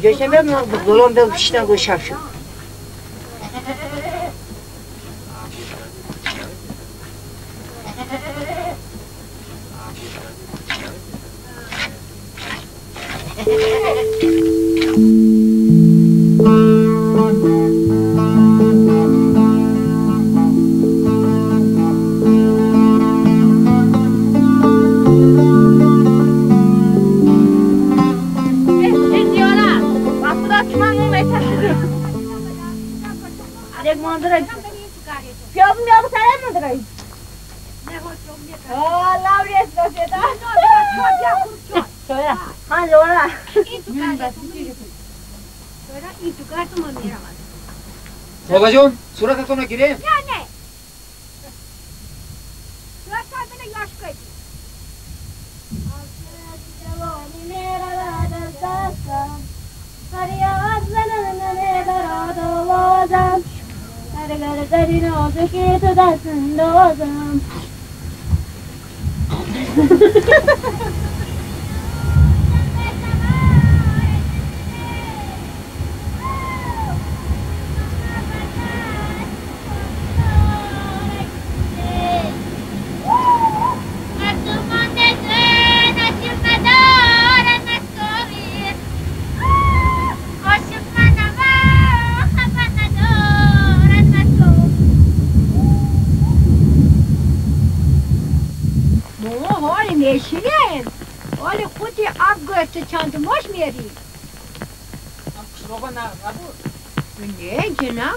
جایشم برم غلام بگو شیدم گو شب شد. بابا جون صورتتون رو گیریم؟ نه نه صورت من یاش کردی چند ماش میاری؟ قشلاقا نبود؟ نه که نه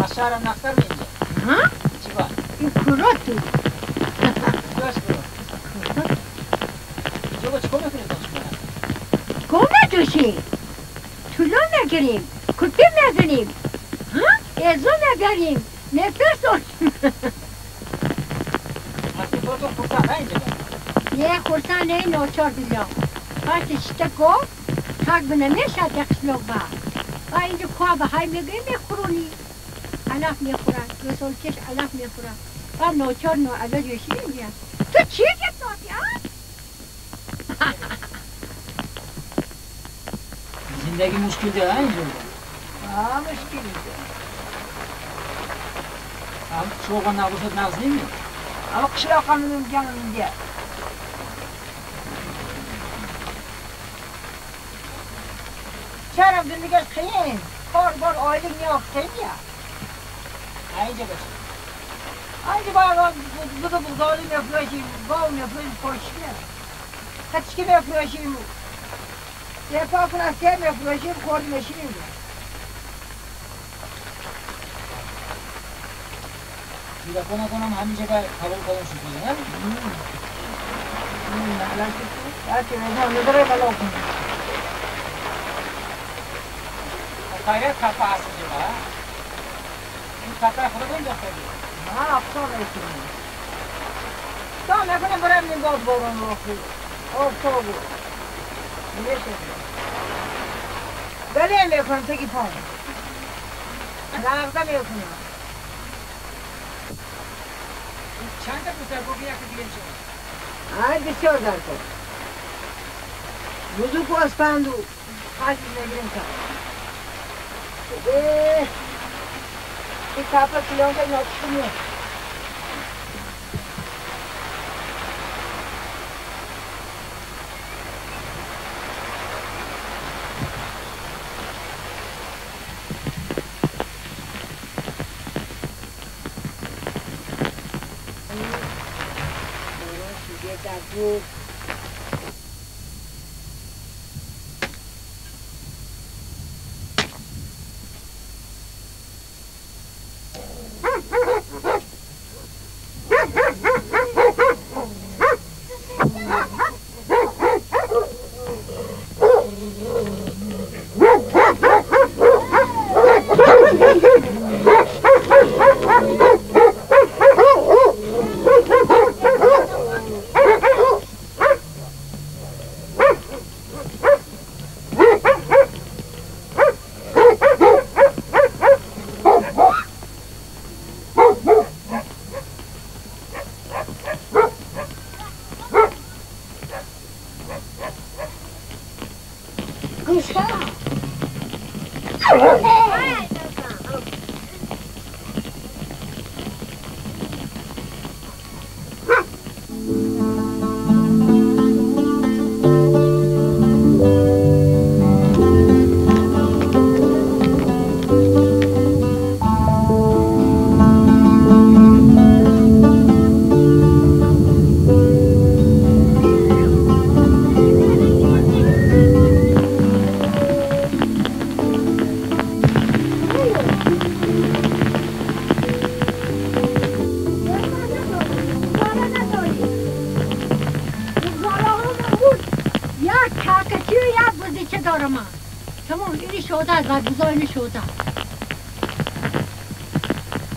از شهرم نختر اینجا ها؟ چی با؟ این کراتو کجاش کرات؟ اینجا با چیکار میکنیم تا چیکار؟ گم ندوشیم طلو میگیریم کپی میزنیم ها؟ ازو میبریم نفرسون اصلی خودتون خورسن نه اینجا نه خورسن نه ناچار بیلا وقتی شتا گفت تاک بنمیشه قشلاق با و اینجا خواه به های میگه میخورونی علف میخورن دو کش علف میخورن و ناچار نو علاج اینجا تو چی گفتی ها؟ زندگی مشکل ده اینجا ها مشکل ده هم قشلاقا نباشد نغز نمی اما قشلاقا منم اینجا چرا زندگیش خیلی کار بار آیلگ نیاز خیلی اینجا باشه اینجا باید بزرگ بزرگ میفروشیم گاو میفروشیم پاشیم کتشکی میفروشیم یه پاکن سه میفروشیم خورد میشیم دیگه کنم همینجا باید قبول کنم شد نه؟ نه نداره بلا کنم خیرت تپه هست اینجا این تپه خودت انداخته نه افسانه ایستیم تا نکنیم برم این باز باران رو آفتاب میشه بله میکنم تگی پام لغزه میکنم چند تا پسر گفت یکی دیگه میشه آره بسیار در کن بزرگ و اسپندو خاصی نگیریم تا این تپه کلانگه ناچشونیه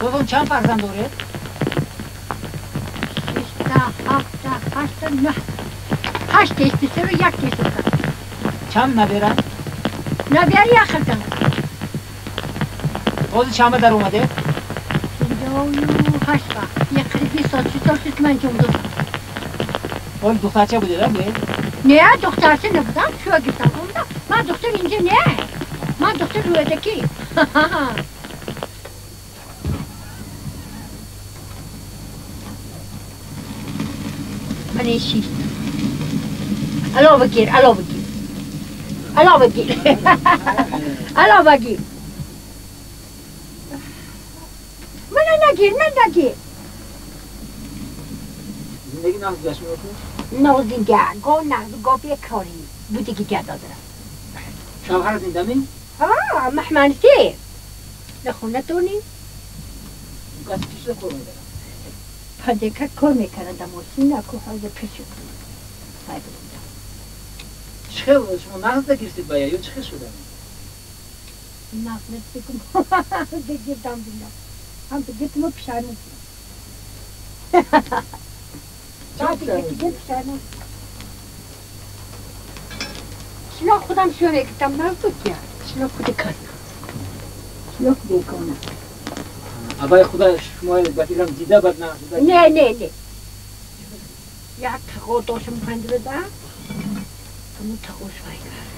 دوم چند فرزند داره؟ 6 تا 7 تا 8 تا 9 8 تا پسر و یک دختر. چند نبیره؟ نبیره یک خلطم. باز چند در اومده؟ 58 با. یک قریب 20 سال 30 سال شد من جمع دادم. اون دخترچه بوده نه؟ نه دخترچه نبودم، شو گفتم اومدم. من دختر اینجا نه. من دختر رویدکی. من شیش. الله بگیر، الله بگیر. الله بگیر. الله بگیر. من نگیر، من نگیر. زندگی ناز گشت میکنی؟ نازینگه، گو ناز گو بیکاری. بودی که جدا دارم. شوهر زنده می؟ آه، محمنسی. نخونه تونی؟ کسی چیز کار می‌کنه؟ پدیکه کار میکنه دموسی نکو حاضر پیش کنه. چه شما نقد گرفتید باید یا چه شده؟ نقد نگیرم. بگیردم بیلا. هم بگیرم پشیمون. بعد دیگه پشیمون. شلو خودم شو میگفتم نزد کیا. شلو خودی کردم. شلو خودی کنم. ابای خدا شما بفکرم دیده بد نه. نه نه نه. یا تقو داشتم پندره دا. همون تقوش وای کرد.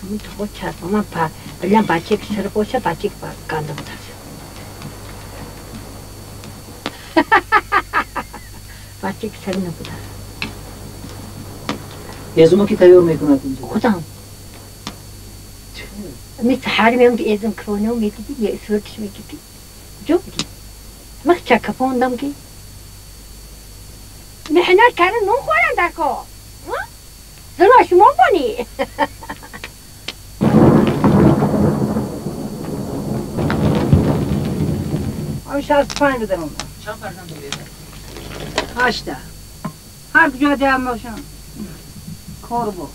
همون تقو چرا من پا الان بچه که سر باشه بچه که گندم داشت. بچه که سر نبود. ازمو کی تیار میکند اینجا؟ خودم. مثل حرمیم که ازم کرونو میدیدی یه سوکش میگیدی. جو بگی. مخ چکپوندم که. محنت کردن نون خورن در کار. زنها شما بانی. هم 65 بدم اومد. چند فرزند دارید؟ 8 تا. هر کجا دیدم باشم کار بود.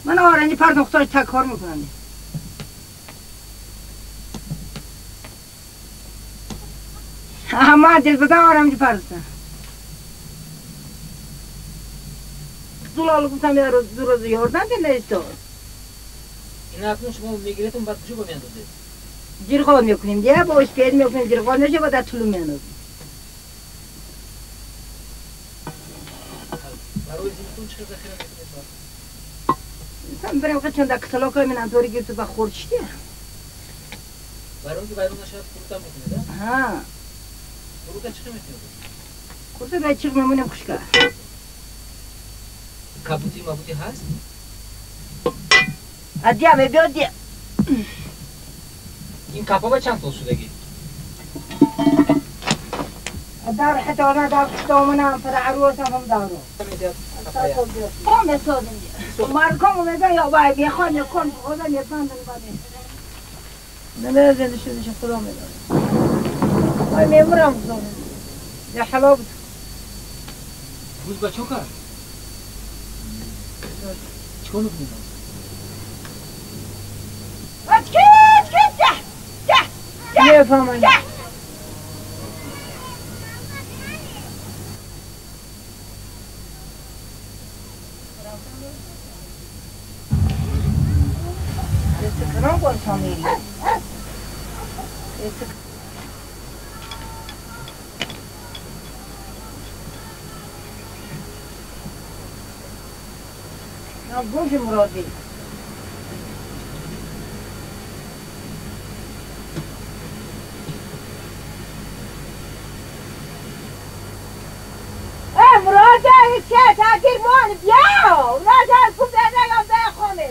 من آرنجی پر دخترش تک کار میکنم. اما دل بدم آرنجی پرستم. زلال گفتم یه روز دو روز یاردم که نیست. این اکنون شما میگیرتون بعد کجا میاندازید؟ جیرقاب میکنیم دیگه با اسپید میکنیم جیرقاب میشه بعد طلو میاندازیم. برای زمستون چه ذخیره میکنید؟ مثلا برم که چند کتلا که من انطوری گرفت با خورد شده. برای اینکه بیرون نشود خروت هم میکنید؟ ها. خروت چه میکنید؟ خروت نه چیق میمونیم خشکه. کبوتی مبوتی هست؟ ادیا بیا دیا. این کپا چند سال شدگی؟ دار حتی انا دار کشتامونم پر عروسم هم دارو. قوم سازم. مارکم میگن یا وای میخوان کن خدا میفهمن بانی. نه زنده شده خدا میدونه. وای میمرم خدا. یا حلاب. روز بچو کار. چیکار میکنی؟ نمیفهمم. گوش مرادی ای مرادی که تاگیر مان بیا راجع گم بیا بیا خامه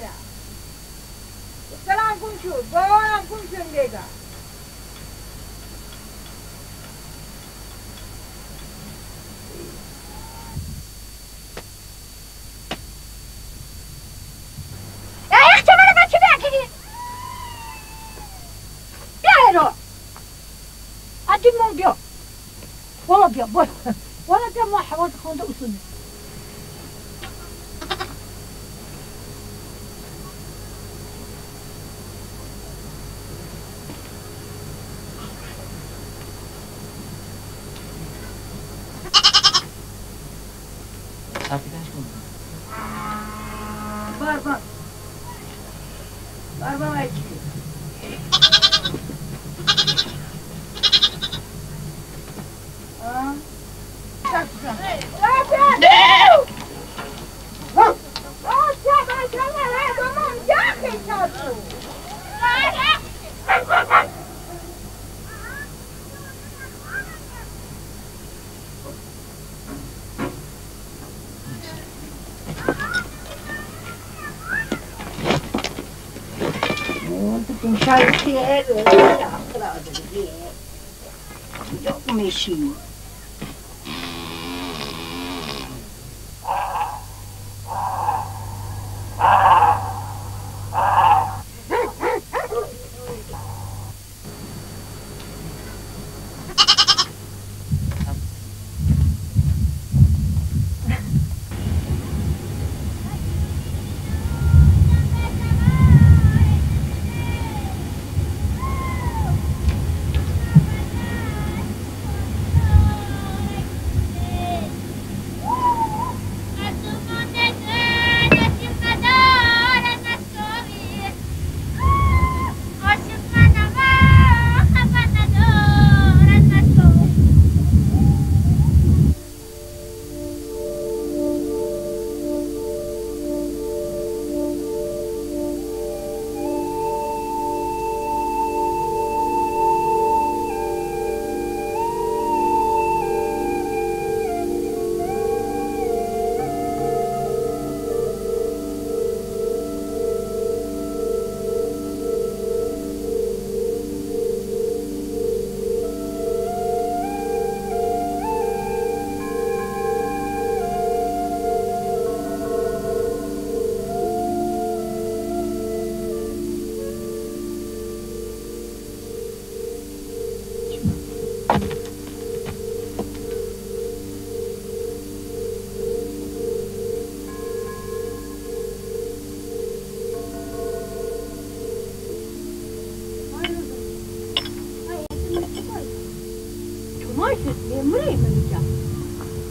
سلام گم شد بابام گم شد میگه بیا بیا ولا بیا ما حواس خونده اصول بار بار بار بار میشی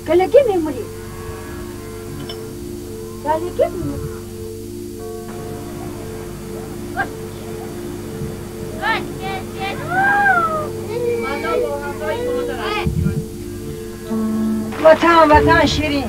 Kalagi memuri. Kalagi memuri. وطن وطن شیرین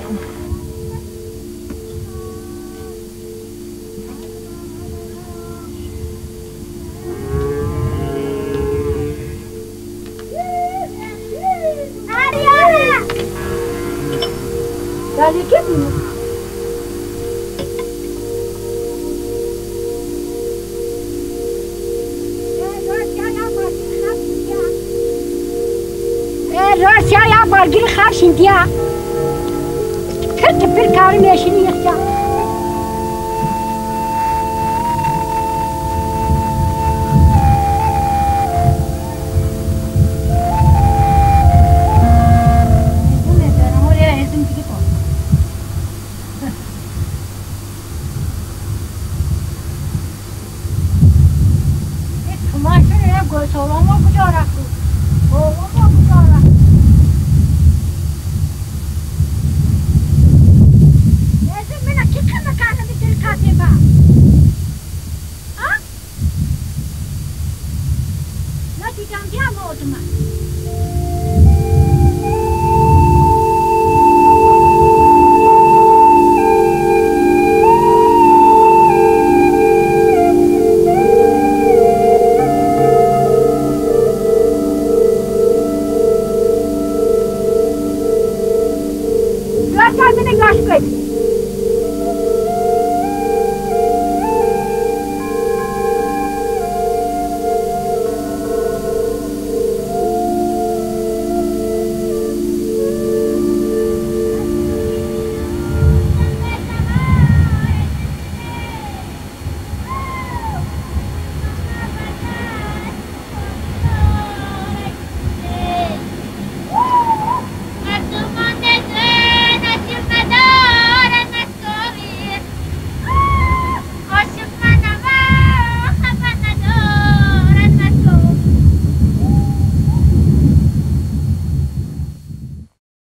بارگیر خرشین دیا پرت پر کاری میشینی یخیا 长这么子嘛。